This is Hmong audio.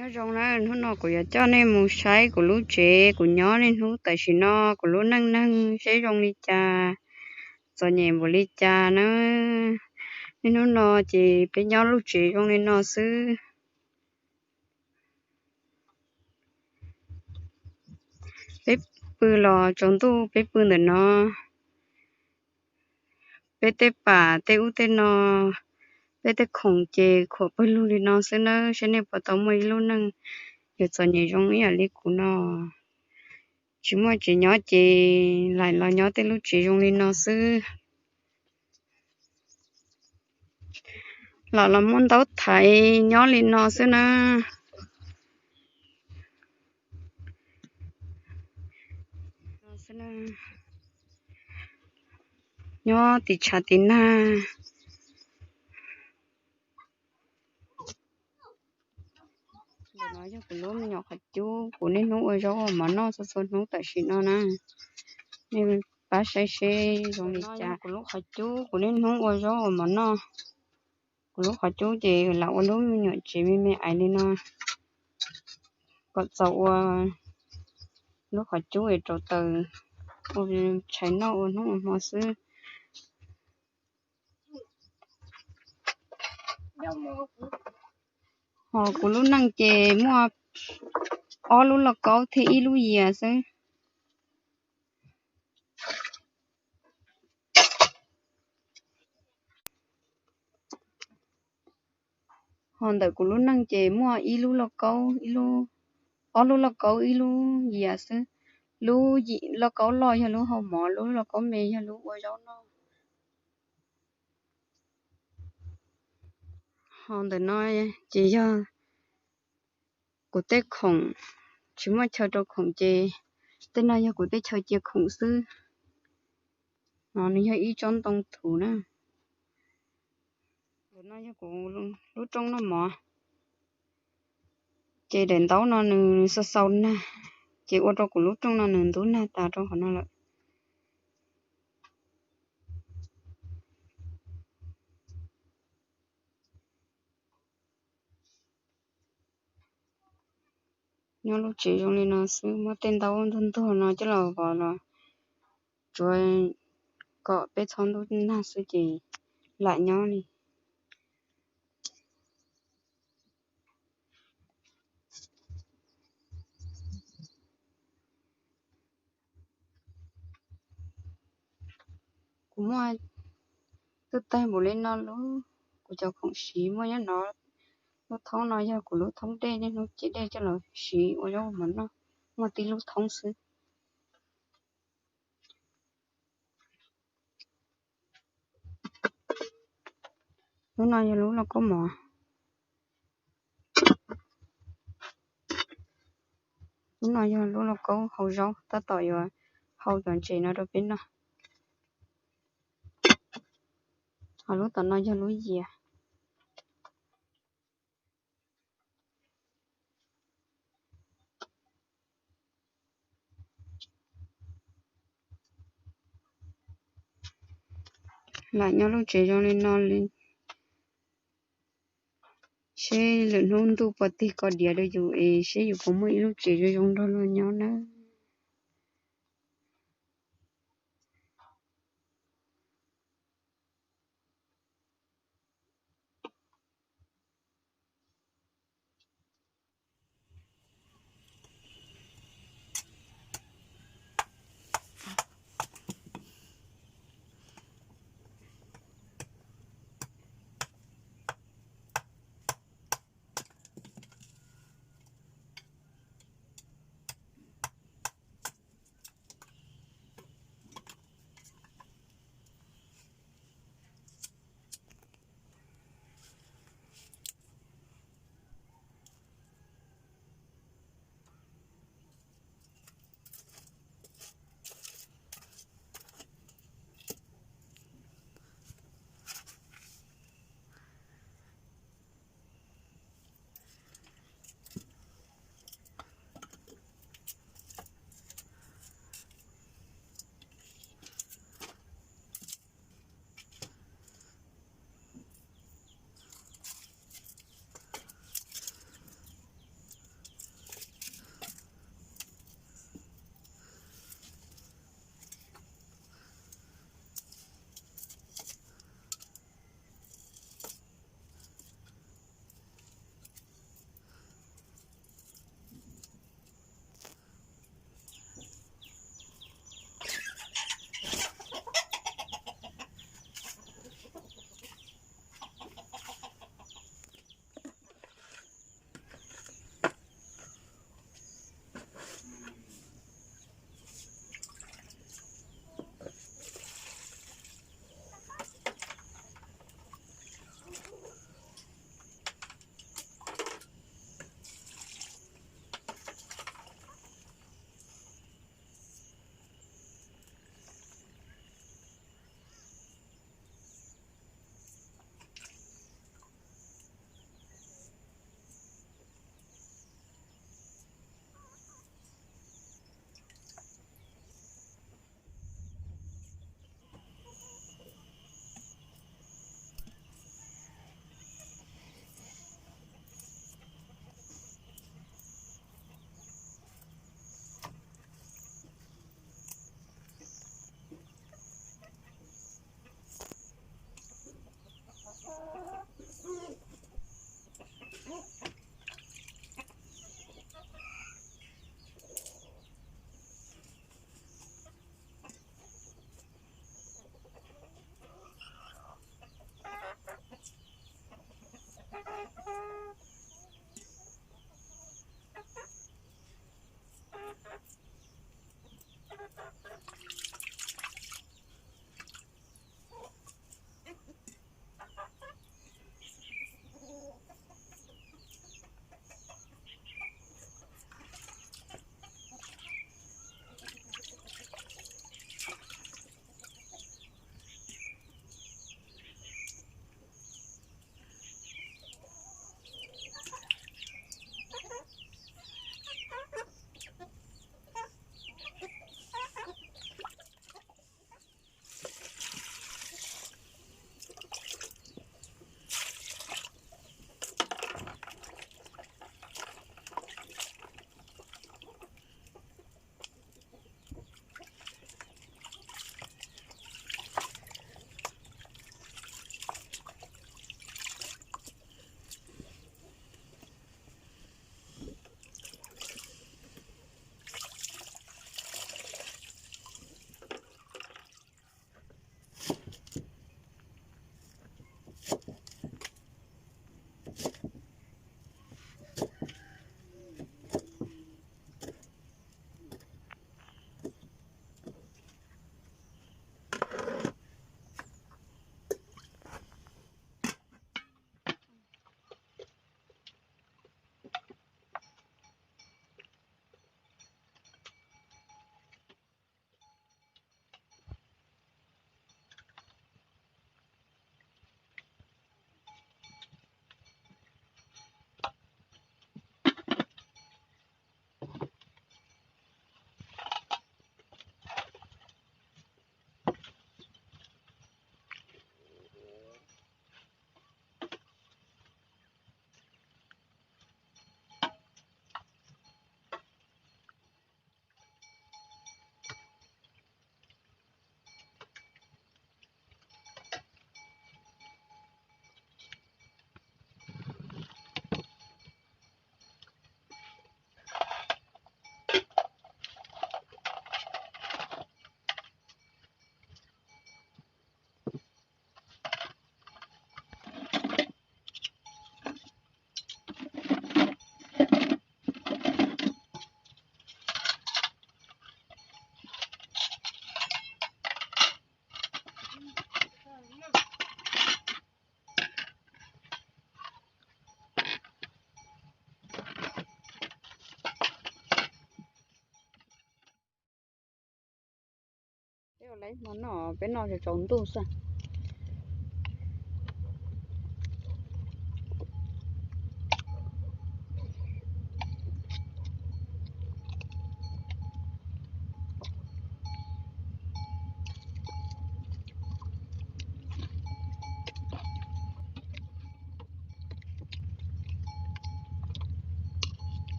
Nyob zoo na, hnub no kuv yuav coj nej mus saib kuv lub tsev, kuv nyob niaj hnub tam sim no, kuv lub neej neeg seb zoo li cas, txom nyem npaum li cas na. Niaj hnub no ces peb nyob lub tsev zoo li no xwb. Peb pw los tsaus ntuj peb pw ntawm no. Peb tej pam tej ub tej no, peb tej khoom ces khuam pawg lug li no xwb nawb, seb nej puas tau muaj ib lub neej yuav txom nyem zoo ib yam li kuv no. Tsis muaj tsev nyob ces laim los nyob tej lub tsev zoo li no xwb. Los los muab ntaub thaiv nyob li no xwb na. Nyob tim tshav tim nag. Ntawm no yog kuv lub me nyuam qhov cub, kuv niaj hnub ua zaub ua mov noj txhua txhua hnub tam sim no na. Nej pab saib seb zoo li cas. Kuv lub qhov cub, kuv niaj hnub ua zaub ua mov noj. Kuv lub qhov cub ces lam ua lub me nyuam tsev me me aiv li no kom txaus ua lub qhov cub es rauv taws ua tshais noj ua hnub ua hmo xwb. Ho kuv lub neej ces muaj ob lub lauj kaub thiab ib lub yias xwb. Ho ntawm kuv lub neej ces muaj ib lub lauj kaub, ib lub, ob lub lauj kaub ib lub yias xwb. Lub lauj kaub loj yog lub hau mov, lub lauj kaub me yog lub ua zaub noj. Ho ntawm no ces yog kuv tej khoom, tsis muaj chaw rau khoom ces tej no yog kuv tej chaw cia khoom xwb. No nws yog ib tsob ntoo thuv na. Ntawm no yog kuv lub rooj noj mov. Ces daim ntaub no nws xau xau nag, ces ua rau kuv lub rooj no nws ntub nag tas rau qhov no lawm. Nyob lub tsev zoo li no xwb, muab tej ntaub ntuag ntuag no coj los vov los tsuav kom peb txhob ntub nag xwb ces lam nyob li. Kuv muaj tuaj tag npaum li no lub, kuv cov khoom siv muaj nyob no. Lub thoob no yog kuv lub thoob dej, niaj hnub cia dej coj los siv ua zaub ua mov noj, muaj tib lub thoob xwb. Lub no yog lub lauj kaub mov. Lub no yog lub lauj kaub hau zaub, tab tom yuav hau cov ntses no rau peb noj. Ho lub tom no yog lub yias. Lam nyob lub tsev zoo li no li, seb lwm hnub ntuj puas tig koj diav rau yus es seb yus puas muaj ib lub tsev zoo zoo nrog luag nyob nawb. Peb hmo noj, peb noj tsaus ntuj xwb.